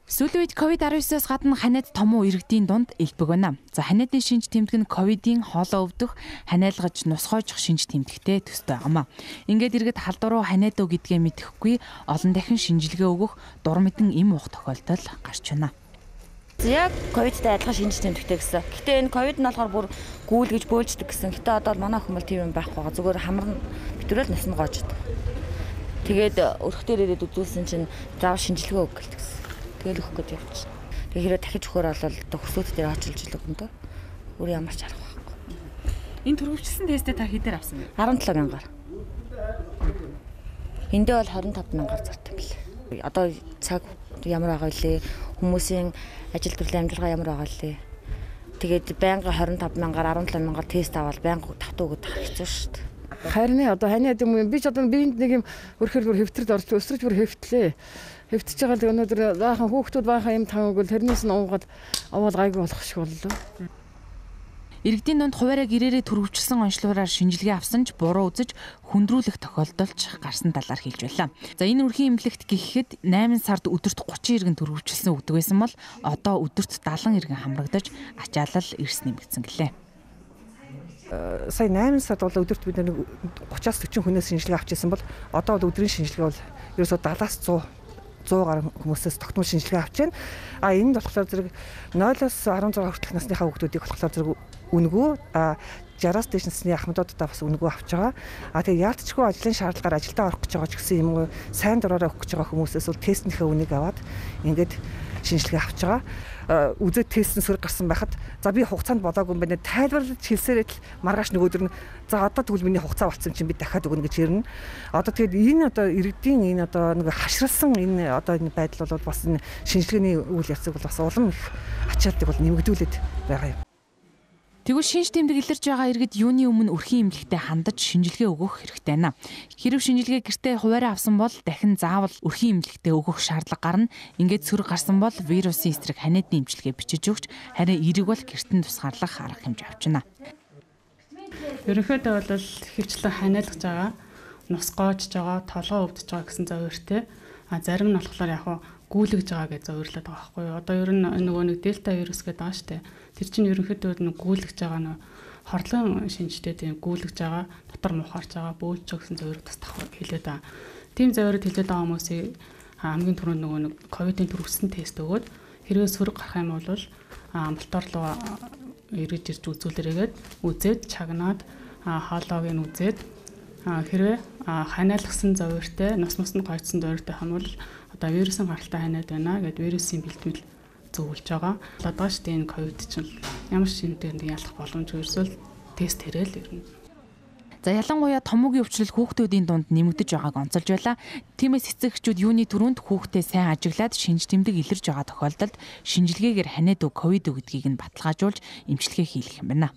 Сүүлийн үед COVID-19-оос гадна ханиад томуу иргэдийн дунд элбэг байна. За ханиадны шинж тэмдэг нь ковидын хоолоо өвдөх, ханиалгаж нусгойжих шинж тэмдэгтэй төстэй байгаа юм. Ингээд иргэд халдвар руу ханиад уу гэдгээ мэдэхгүй олон дахин шинжилгээ өгөх дур мэдэн эм уух тохиолдол гарч байна. Яг ковидтай адилхан шинж тэмдэгтэй гэсэн. Гэтэ энэ ковид нь болохоор бүр гүйлгэж бөөлждөг гэсэн. Гэтэ одоо манай охин бол тийм юм байхгүй байгаа. Зүгээр хамар битүүрэл нусна гоожд. Тэгээд өрхтөр ирээд үзүүлсэн чинь заавал шинжилгээ өг гэлтгсэн. Тэгэл өгөх гэж явчихна. Тэгээ хэрэг дахиж өгөхөр бол хөсөөд дээр очилж л өгөн дөө. Өөр ямар ч арга байхгүй. Энэ төрөвчлсөн тестээ та хэдээр авсан бэ? 17 мянгаар. Эндээ бол 25 мянгаар зарт юм лээ. Одоо цаг ямар байгаа вэ? Хүмүүсийн ажил төрлийн амжилгаа ямар байгаа вэ? Тэгээд байнга 25 мянгаар 17 мянгаар тест аваад байнга тавтаа өгöd тах хэцүү шүү дээ. Харин одоо ханиад юм би ч одоо биэнд нэг юм өрхөр бүр хэвтэрд орж өсрөж бүр хэвтлээ. Хэвтэж байгаа л өнөөдөр баахан хүүхдүүд баахан юм таавгүй тэрнээс нь уугаад аваад гайгүй болох шиг боллоо. Иргэдийн дунд хуваараа гэрээрээ төрөвчлсөн онцлогоор шинжилгээ авсан ч буруу үзэж хүндрүүлэх тохиолдолч гарсан талаар хэлж байлаа. За энэ үрхийн эмнэлэгт гэхэд 8 сард өдөрт 30 иргэн төрөвчлсөн өгдөг байсан бол одоо өдөрт 70 иргэн хамрагдаж ачаалал эрс нэмэгдсэн гэлээ. Сая 8 сард бол өдөрт бид нэг 30-аас 40 хүнээс шинжилгээ авч ирсэн бол одоо бол өдрийн шинжилгээ бол ерөөсөө 70-аас 100 гаруй хүмүүсээс тогтмол шинжилгээ авч байна. А энд болохоор зэрэг 0-оос 16 хүртэлх насныхаа хүүхдүүдийг болохоор зэрэг үнэгүй, 60-аас дээш насны ахмадуудаа бас үнэгүй авч байгаа. А тэгээ яалтчгүй ажлын шаардлагаар ажилдаа орох гэж байгаа ч гэсэн юм уу сайн дураараа өгөх гэж байгаа хүмүүсээс бол тестнийхээ үнийг аваад ингээд шинжилгээ авч байгаа. Үзээд тест нь сөрөг гарсан байхад за би хугацаанд болоогүй юм байна. Тайлбарлаж хэлсээрээ л маргааш нөгөөдөр нь за одоо тэгвэл миний хугацаа болцсон чинь би дахиад өгнө гэж ирнэ. Одоо тэгээд энэ одоо иргэдийн энэ одоо нэг хашралсан энэ одоо энэ байдал бол бас энэ шинжилгээний үйл явцыг бол бас улам их ачааллыг бол нэмэгдүүлээд байгаа юм. Тэгвэл шинж тэмдэг илэрч байгаа иргэд юуны өмнө өрхийн эмнэлэгтээ хандаж шинжилгээ өгөх хэрэгтэй байна. Хэрв шинжилгээ гэртээ хуваараа авсан бол дахин заавал өрхийн эмнэлэгтээ өгөх шаардлага гарна. Ингээд сөрөг гарсан бол вирусын эсрэг ханиадны эмчилгээ бичиж өгч харин эерэг бол гэртэн тусгаарлах арга хэмжээ авчна. Ерөнхийдөө бол хөвчлэн ханиалгаж байгаа, нус гоожж байгаа, толгой өвдөж байгаа гэсэн зөвөртэй. А зарим нь болохоор яг гүйлгэж байгаа гэж зөвөрлөд байгаа байхгүй юу. Одоо ер нь нөгөө нэг дельта вирус гэдэг байгаа шүү дээ. Тэр чинь ерөнхийдөө нэг гүйлгэж байгаа нөө хорлон шинжтэй тийм гүйлгэж байгаа, дотор мухаарч байгаа, бөөлж байгаа гэсэн зөвөрөд бас давхар хэлээд байгаа. Тийм зөвөрөд хэлээд байгаа хүмүүсийг хамгийн түрүүнд нөгөө нэг ковидын төрөвсөн тест өгөөд хэрвээ сөрөг гарах юм бол амбулатори руу эргэж ирж үзүүлэрээгээд үзээд чагнаад хоолойг нь үзээд хэрвээ ханиалгасан зөвөртэй, нус мус нь гоцсон зөвөртэй хамбал одоо вирусын гаралтай ханиад байна гэд вирусын бэлтгэл зөвлөж байгаа. Одоо шүү дээ энэ ковид чинь ямар шинжтэй ялах боломжгүй ерөөсөө тест хэрэгэл ирнэ. За ялангуяа томоогийн өвчлөл хүүхдүүдийн дунд нэмэгдэж байгааг онцолж байлаа. Тиймээс эцэг эхчүүд юуны түрүүнд хүүхдээ сайн ажиглаад шинж тэмдэг илэрч байгаа тохиолдолд шинжилгээгээр ханиад уу ковид үү гэдгийг нь баталгаажуулж эмчилгээ хийлгэх юм байна.